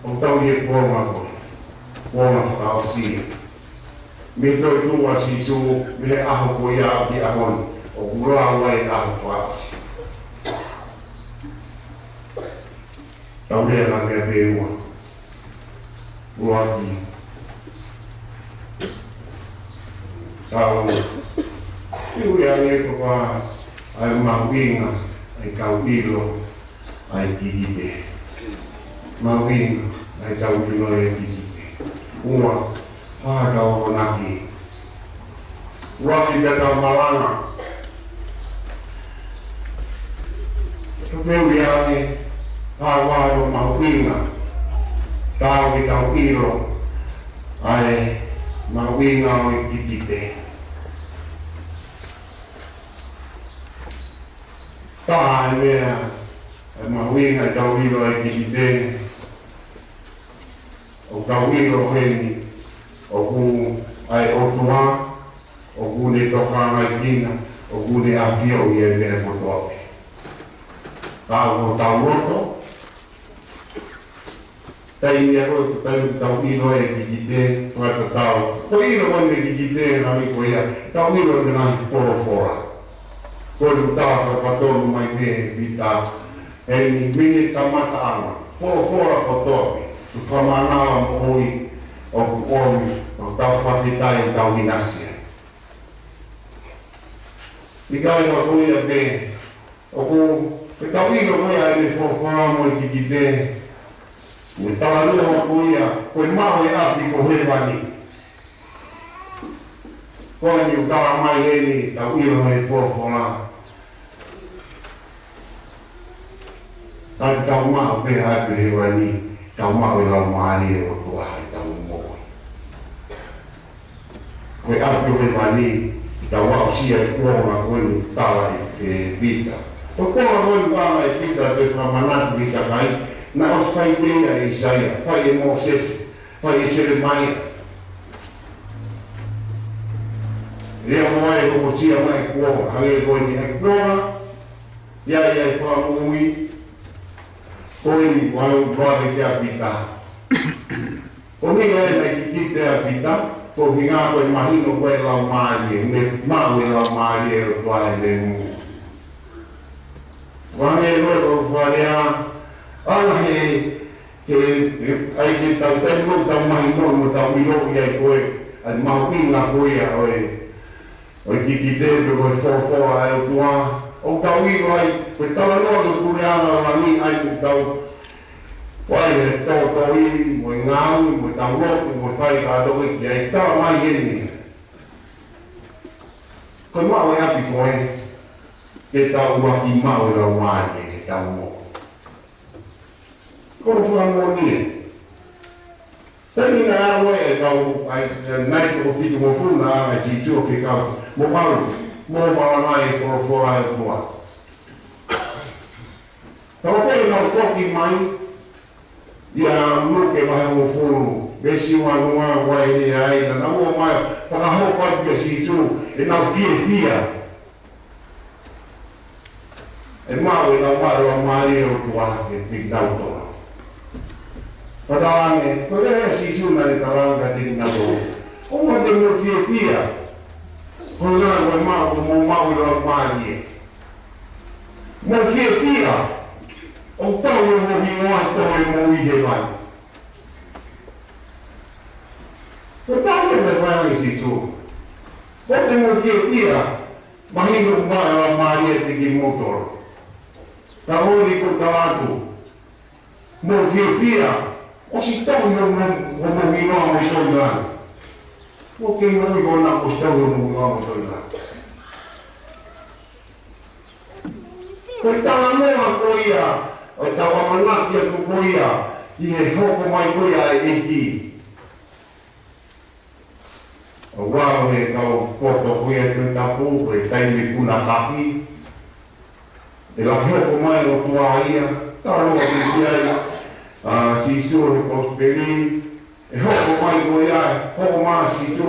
ʻOku tau ʻi he kuonga ko ē, kuonga fakaʻosi. Mei he toetuʻu ʻa Sīsū, mei he ʻaho ko ia ki he ʻaho ni, ʻoku lau ai e ʻaho fakaʻosi. Tau lea ki he meʻa pē ʻe ua. ʻUluaki. Tau ui ange ko e hā ʻa e mahuʻinga ʻa e tau ʻilo ʻa e kikite. Mahuʻinga ʻa e tau ʻilo ʻa e kikite. Ua, hā ʻetau akonaki. Ua ki he tau malanga. Tau ui ange, hā ʻetau mahuʻinga. Tau ki he tau ʻilo ʻa e mahuʻinga ʻo e kikite. Taha e meʻa ʻe mahuʻinga ʻetau ʻilo ʻa e kikite. ʻOku tau ʻilo heni, ʻoku ʻa e ʻOtua, ʻoku ne tokangaekina, ʻoku ne ʻafioʻi ʻa e meʻa kotoa pē. Ka ʻoku tau loto, taimi ʻa ko e taimi ʻoku tau ʻilo ʻa e kikite, fakatatau. Ko e ʻilo ʻa e kikite, naʻe ko ia, tau ʻilo ʻa e ngaahi folofola. Ko e tau fakatonu mai pē ʻe Pita, ʻa e meʻa kamataʻanga, folofola kotoa pē, ʻoku fakamānava moʻui, ʻoku ʻomi, ʻoku tau fakafetaʻi, tau ʻinasi ai. ʻIkai ko ia pē, ʻoku, ko e tau ʻilo ko ia ʻa e folofola mo e kikite, mo e talanoa ko ia, ko e maʻu e ʻapi ko hēvani. Ko eni ʻoku tala mai heni, tau ʻilo he folofola. Ka tau maʻu pē ʻapi hēvani, tau maʻu e Laumālie ʻo e ʻOtua he tau moʻui. Ko e ʻapi hēvani, tau aʻusia e kuonga ko eni tala ʻe, ʻe Pita. Ko e kuonga ko eni tala ʻe Pita, te fakamanatu ki he kakai, naʻe ʻosi fai pē ia ʻe ʻAisea, fai ʻe Mōsese, fai ʻe Selemaia. Lea ko ē ʻoku ʻosi ʻomai e kuonga, hangē ko eni e kuonga, ia ia e fakamoʻui, ko eni ʻoku ʻalu atu ai kia Pita. Ko e meʻa ia naʻe kikite ai ʻa Pita, ko e ʻuhinga ko e mahino ko e Laumālie, ne maʻu e Laumālie ʻo e ʻOtua he lemu. Hangē ko e ʻoku fakalea, ʻa ia he, he, he, ʻai ke tau taimi ʻoku tau mahino mo tau ʻilo ai ko e, ʻa e mahuʻinga ko ia ʻo e, ʻo e kikite pe ko e folofola ʻa e ʻOtua, ʻoku tau ʻilo ai, ko e talanoa ki he puleʻanga ʻo langi ʻa ia ʻoku tau, ʻa ia he tōtōʻi, mo e ngāue, mo e tau lotu, mo e fai kātoa ki ai, tala mai heni. Ko e maʻu e ʻapi ko ē, ke tau ʻuluaki maʻu e Laumālie, ke tau moʻui. Ko e fakamoʻoni ē. Taimi naʻe ʻalu ai e kau, ʻa e, ʻa e nai toko fitungofulu naʻe ʻalu ai ʻa Sīsū ki he kau, mo kau, mo malanga e folofola ʻa e ʻOtua. Ka ʻoku nau foki mai, ʻia Luke vahe hongofulu, veesi uanoa, ua ʻe lea ai, naʻa nau ō mai, fakahoko atu kia Sīsū, ʻenau fiefia. ʻE maʻu, ʻenau maʻu e Laumālie ʻo e ʻOtua ke tiki nau toa. Pea talaange, ko e lea ʻa Sīsū naʻe talaange kiate kinautolu. ʻOua te mou fiefia. Ko e ʻuhinga ko e maʻu, ko hoʻomou maʻu e Laumālie. Mou fiefia. ʻOku tau ʻi homou hingoa ʻi he tohi ʻo e moʻui hēvani. Ko e tali ē naʻe fai ʻe Sīsū. ʻOua te mou fiefia. Mahino ʻoku maʻu e Laumālie kiate kimoutolu. Ka ʻoku ou tala atu, mou fiefia, ʻosi tau ʻi homou, homou hingoa mo e soilangi. Mou kei moʻui ko ena ʻosi tau ʻi homou hingoa mo e soilangi. Ko e talanoa ko ia, ʻo e tau ʻamanaki atu ko ia, ʻi he hoko mai ko ia ʻa e ʻEiki. ʻOku ʻalu he kau poto ko ia Tohi Tapu, ko e taimi puna kaki. ʻE lahi hoko mai ʻOtua ia, talo atu ki ai, ʻa Sīsū he kosipeli, ʻe hoko mai ko ia, hoko mai Sīsū,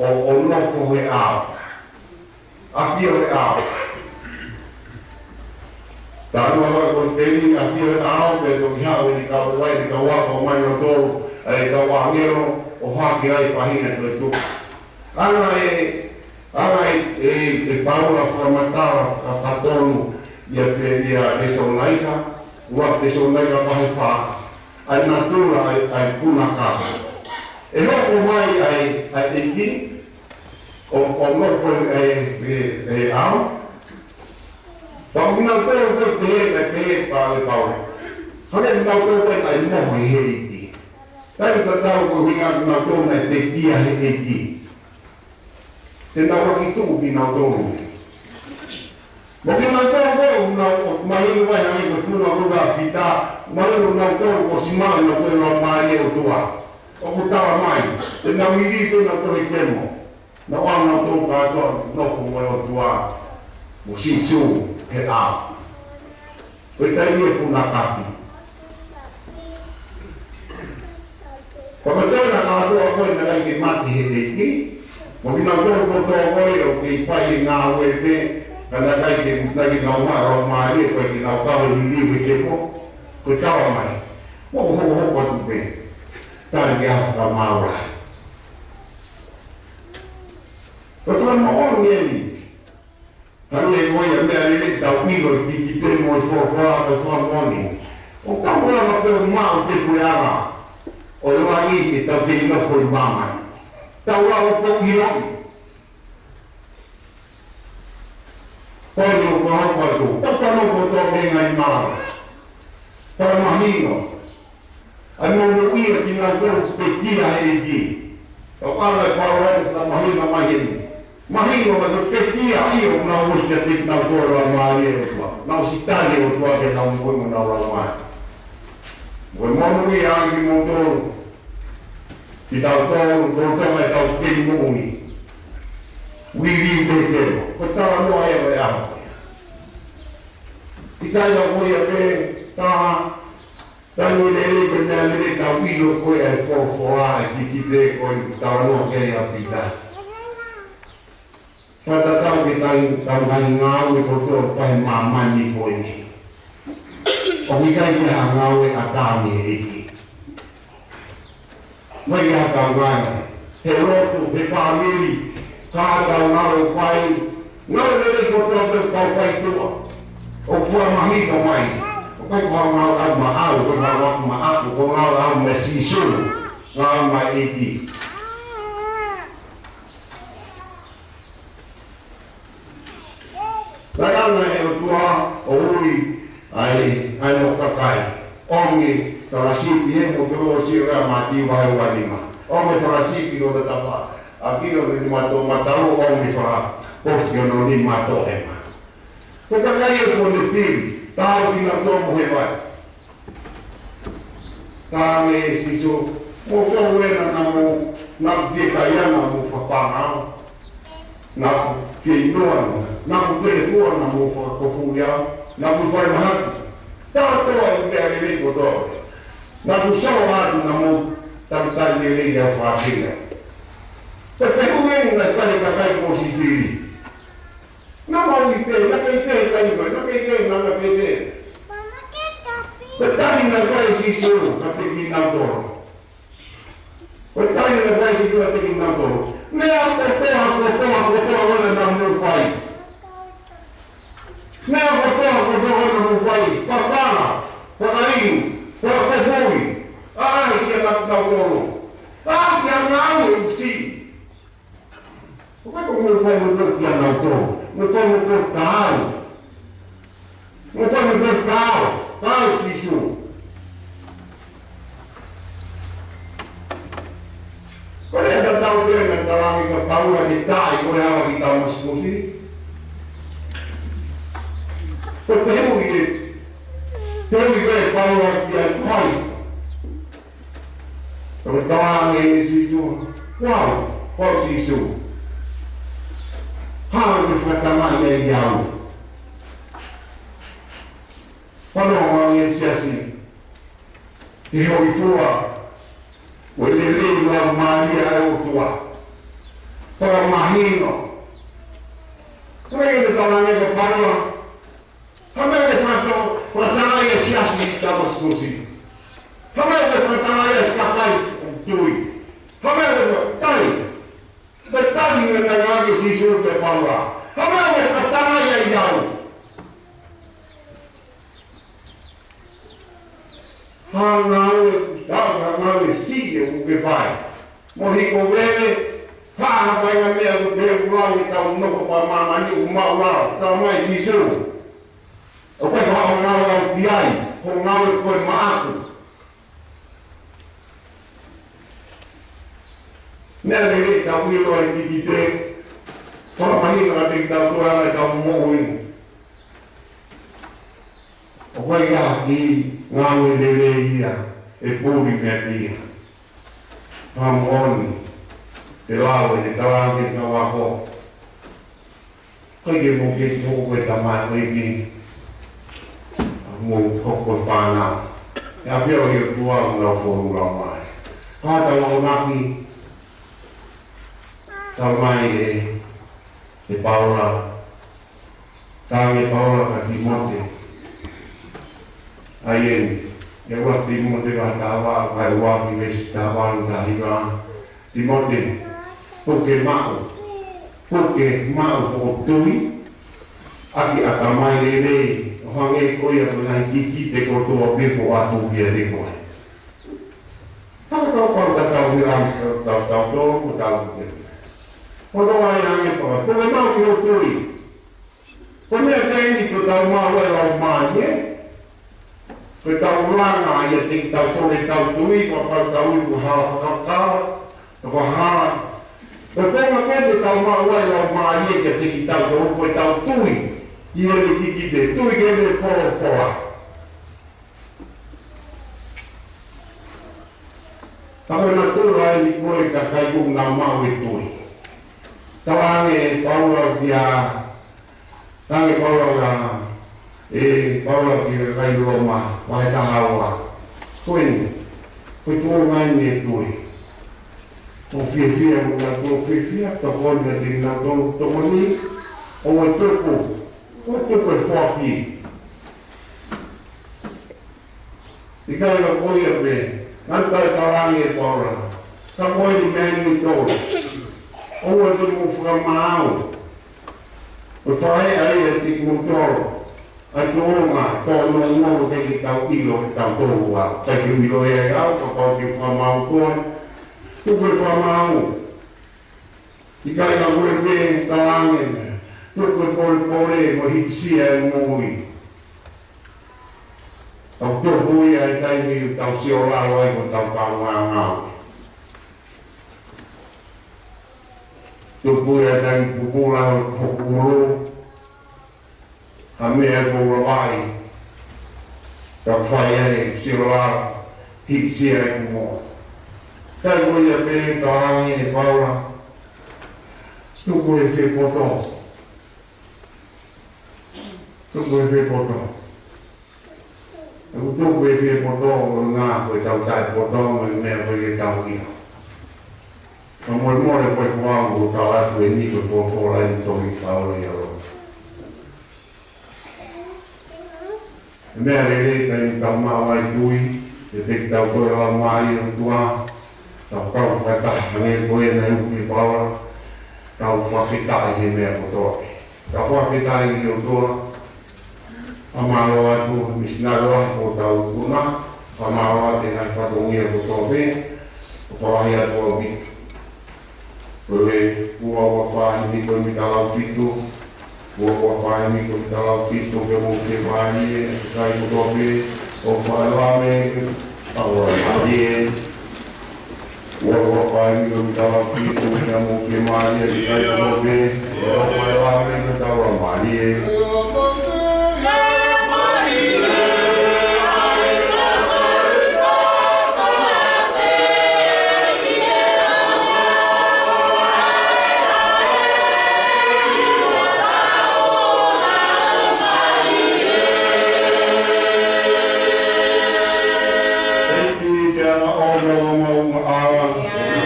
ʻo, ʻo nofo he ʻao. ʻAfio he ʻao. Talu ʻa e kosipeli, ʻafio he ʻao, pea toki haʻu eni kau vai, eni kau ako mai ʻo tō, ʻa e kau ʻāngelo, ʻo hake ai pahina toetuʻu. ʻAnga ē, ʻange ē, ē, ʻe Paula fakamatala, fakatonu, ʻia pē, ʻia Tesalonaika, ua Tesalonaika vahe fā, ʻa e natula, ʻa e, ʻa e puna kaki. ʻE hoko mai ʻa e, ʻa e ʻEiki, ʻo, ʻo nofo ʻi he, ʻi he, ʻi he ʻao. Pea ʻoku nau tō ko e pehē, naʻe pehē ʻe Paula. Hangē nau tō ko e ʻai mohe he ʻEiki. Taimi tatau ko e ʻuhinga ʻoku nau tō naʻe pekia he ʻEiki. Te nau ʻaki tuʻu kinautolu. Mo kinautolu ko ē ʻoku nau ō mai ʻi vai hangē ko e tuʻunga ko ē ʻa Pita, mai ʻo nau tō ko e ʻosi maʻu ʻenau laumālie ʻOtua. ʻOku tala mai, te nau liliu pē ʻenau tohi kemo. Naʻa nau tō kātoa nofo mo e ʻOtua, mo Sīsū he ʻao. Ko e taimi ʻe puna kapi. Ko e taimi naʻa nau tō ko ē naʻe ʻikai ke mate he ʻEiki. Mo kinautolu ko ē tō ko ē ʻoku kei fai e ngāue pē, ka naʻe ʻikai ke, naʻe ʻikai ke nau maʻu laumālie, ko e ʻikai ke nau kau liliu he kemo. Ko e tala mai. Mo hokohoko atu pē. Tali ke ʻaho ka maua. Ko e fakamoʻoni eni. Hangē ko ia meʻa lelei ʻetau ʻilo ʻi he kikite mo e folofola ko e fakamoʻoni. ʻOku tau lava pē ʻo maʻu pē ko e anga ʻo e langi ke tau kei nofo ʻi māmani. Tau lava pē ʻo ʻiloʻi. Ko eni ʻoku ou hoko atu. Tau fanongo kotoa ki he ngaahi malanga. Tau mahino. ʻA e monūʻia kinautolu ʻoku pekia he ʻEiki. Ka ʻoku ʻalu ʻa Paula ʻo fakamahino mai heni. Mahino naʻa nau pekia ʻio ʻoku nau ʻosi kiate kinautolu laumālie ʻOtua. Nau ʻosi tali ʻOtua ke nau moʻui mo nau laumālie. Mo e monūʻia ʻa kimoutolu. Kitautolu, kitautolu ʻoku tau kei moʻui. Liliu pē kemo. Ko e talanoa ia ʻo e ʻaho. ʻIkai ko ia pē, tā, Taimi lelei ko e meʻa lelei tau ʻilo ko e ʻa e folofola ʻa e kikite ko e talanoa ki ai ʻa Pita. Fakatatau ki he taimi tau ngaahi ngāue kotoa ʻoku fai he māmani ko eni. ʻOku ʻikai ke ha ngāue ʻa e ʻEiki. Mai ʻa e tau ngāue. He lotu, he fāmili, ka tau ngāue ʻoku fai, ngāue lelei kotoa pē ʻoku tau fai tuʻa. ʻOku fakamahino mai. ʻOku ʻikai ko ha ngāue ʻaʻaku maʻau, ko ha ngāue ʻaʻaku maʻaku, ko e ngāue ʻaʻaku mo Sīsū, ngāue maʻa e ʻEiki. Naʻe ʻoange ʻe he ʻOtua ʻo ui ʻa e, ʻa e ongo kakai. ʻOmi fanga sipi he mo tolo si o ka Mātiu vahe uanima. ʻOmi fanga sipi ʻo tatapa. ʻAki ʻo ne nima toʻomataʻu, ʻomi fanga posi ʻo ne nima toʻohema. Ko e kakai ʻoku ne fili, tau kinautolu mo e vai. Tala ange ʻe Sīsū, mo ko ena naʻa mou, naʻa ku fiekaia naʻa mou fakapānga au. Naʻa ku fieinua, naʻa ku telefua naʻa mou fakakofuʻi au. Naʻa ku fai mahaki. Tau toa e meʻa lelei kotoa. Naʻa ku sio atu naʻa mou talitali lelei au fakapina. Ko e fehuʻi eni naʻe fai ʻe he kakai kuo ʻosi fili. Naʻa mau ʻi fē, naʻa ke ʻi fē taimi ko ē, naʻa ke ʻi fē, naʻa ke ʻi fē. Ko e tali naʻe fai ʻe Sīsū kiate kinautolu. Ko e tali naʻe fai ʻe Sīsū kiate kinautolu. Meʻa kotoa, kotoa, kotoa ʻoku ne nau fai. Meʻa kotoa, kotoa ʻoku ne nau fai. Papala, fakainu, fakakofuʻi. ʻAʻahi kia nautolu. ʻAʻahi kia nautolu ʻosi. ʻOku ʻikai ko e meʻa ʻoku fai mo tau kia nautolu. Mo tau mo tau kau. Mo tau mo tau kau. Kau Sīsū. Ko e lea tatau pē naʻe tala ange kia Paula ke taaʻi ko e ala ki Tamasikusi. Ko e fehuʻi ē. Fehuʻi pē ʻe Paula kia Tuʻi. Ko e tala ange ʻe Sīsū, kuo au, ko au Sīsū. Haʻu ke fakatangaʻi ai au. Fanongo ange siasi. Ke hōifua. Ko e lelei laumālie ʻa e ʻOtua. Fakamahino. Ko e tala ange kia Paula. Hā e meʻa ʻe fakato-, fakatangaʻi ʻa e siasi ʻi Tamasikusi. Hā e meʻa ʻe fakatangaʻi ʻa e kakai ʻoku tui. Hā e meʻa ʻe fakatangaʻi. Ko e tali ʻe ngāue ʻa Sīsū kia Paula. Hā e meʻa ʻe fakatangaʻi ai au. Hā e ngāue, hā e ngāue siʻi ʻoku ke fai. Mo hiko vele, Hā ha faʻahinga meʻa ʻoku pehē ʻoku lau ʻi heʻetau nofo faka-māmani ʻoku maʻu ai, talamai ʻe Sīsū, ʻoku ʻikai ko haʻo ngāue au ki ai, ko e ngāue ko ē maʻaku. Meʻa lelei ke tau ʻilo e kikite, fakamahino kiate kitautolu ʻa ʻetau moʻui. ʻOku ʻikai ha kiʻi ngāue lelei ia ʻe puli meiate ia. Ka moʻoni, ʻe lau ʻe he tala ʻa e kau ako. ʻIkai ke mou kei hoko ko e tamaioʻeiki, mou hoko ko e fānau. ʻE ʻafio ʻi he ʻOtua ʻoku nau fonu lau mai. Ka tau akonaki, talamai ʻe, ʻe Paula, Talaange ʻe Paula kia Tīmote. ʻA ia, ʻi he ua Tīmote vahe taha valu, vahe ua ki he veesi taha valu, taha hiva. Tīmote, puke maʻu, puke maʻu hoʻo tui, ʻaki ʻatamai lelei, ʻo hangē ko ia ko e ngaahi kikite kotoa pē kuo ʻatu kiate koe. Fakakaukau tatau pē ʻa e, tau, tau, tau, tau, tau, tau. Ko e ʻai ange pē, puke maʻu ki hoʻo tui. Ko e meʻa ko eni ʻoku tau maʻu ai e laumālie, ē? Ko ʻetau langa ʻiate kitautolu ʻetau tui, kapau ʻoku tau ui ko ha fakakaukau, ko ha. Ko e konga ko eni ʻoku tau maʻu ai e laumālie ʻiate kitautolu, ko ʻetau tui ʻi heʻene kikite, tui ki heʻene folofola. Pea ko e natula eni ko e kakai ʻoku nau maʻu e tui. Talaange ʻe Paula kia, talaange ʻe Paula kia, ʻe Paula ki he kakai Loma, vahe taha ua. Ko eni, ko e tuʻunga eni e tui. ʻOku fiefia, ʻoku fiefia, tokoni ʻiate kinautolu, tokoni, ʻoua ʻe tuku, ʻoua ʻe tuku e foaki. ʻIkai ko ia pē, naʻe talaange ʻe Paula, ka ko e meʻa ni tolu. ʻOua te mou fakamaau. ʻOku fai ai ʻiate kimoutolu ʻa e tuʻunga, tōnounou ke tau ʻilo kitautolu ʻa, ʻikai ke u ʻilo ʻe au, kapau ʻoku ke fakamaau koe, tuku e fakamaau. ʻIkai ke u pehē, talaange, tuku e polepole mo e hīkisia e moʻui. Tau tupu ia he taimi ʻoku tau siolalo ai ko ʻetau kaungāngāue. Tupu ia he taimi pupula hoku ʻulu. Ha meʻa ʻoku ou lavaʻi, ka fai ai e siolalo, hīkisia ʻeku moʻui. Ka ko ia pē talaange ʻe Paula, tuku e fie poto. Tuku e fie poto. ʻOku tuku e fie poto, ʻo ngā ko ʻetau taʻepoto, mo e meʻa ko ē ʻoku tau ʻilo. Ka molemole ko e kuo u tala atu eni ko e folofola eni ʻoku tau ʻilo. Meʻa lelei ka ʻi heʻetau maʻu ai e tui, ʻe pehē ke tau toe lau mai ʻOtua, tau kau fakataha hangē ko ia naʻe ui ʻe Paula, tau fakafetaʻi he meʻa kotoa pē. Tau fakafetaʻi ki he ʻOtua, fakamālō atu he misinale ʻoku tau kuna, fakamālō atu he ngaahi fatongia kotoa pē, ʻo fakahā atu ʻaupito. Ko e ua ua fā himi ko e mita lau fitu, ua ua fā himi ko e mita lau fitu, ke mou ke mālie, kakai kotoa pē, ʻo fai lame, ʻo fai mālie. Ua ua fā himi ko e mita lau fitu, ke mou ke mālie, kakai kotoa pē, ʻo fai lame, ʻo fai mālie. ʻEiki, te ana ʻo mau mau ma ala,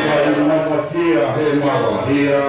kai matasia he mawahia.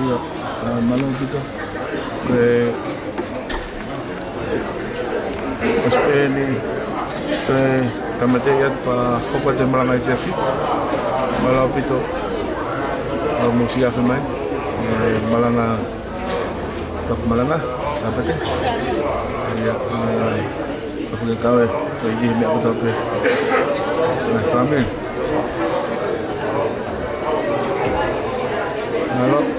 Ia, ʻa, mālō ʻaupito. Ko e, ko e ʻeni, ko e tāmateʻi atu pea hoko atu e malanga efiafi. Mālō ʻaupito. ʻA, mou siʻi afe mai. E, malanga, tapu malanga, Sāpate. Ia, ʻa, ʻa, ko e kau e, ko e ʻi he meʻa kotoa pē. Ā, fāmili. Mālō.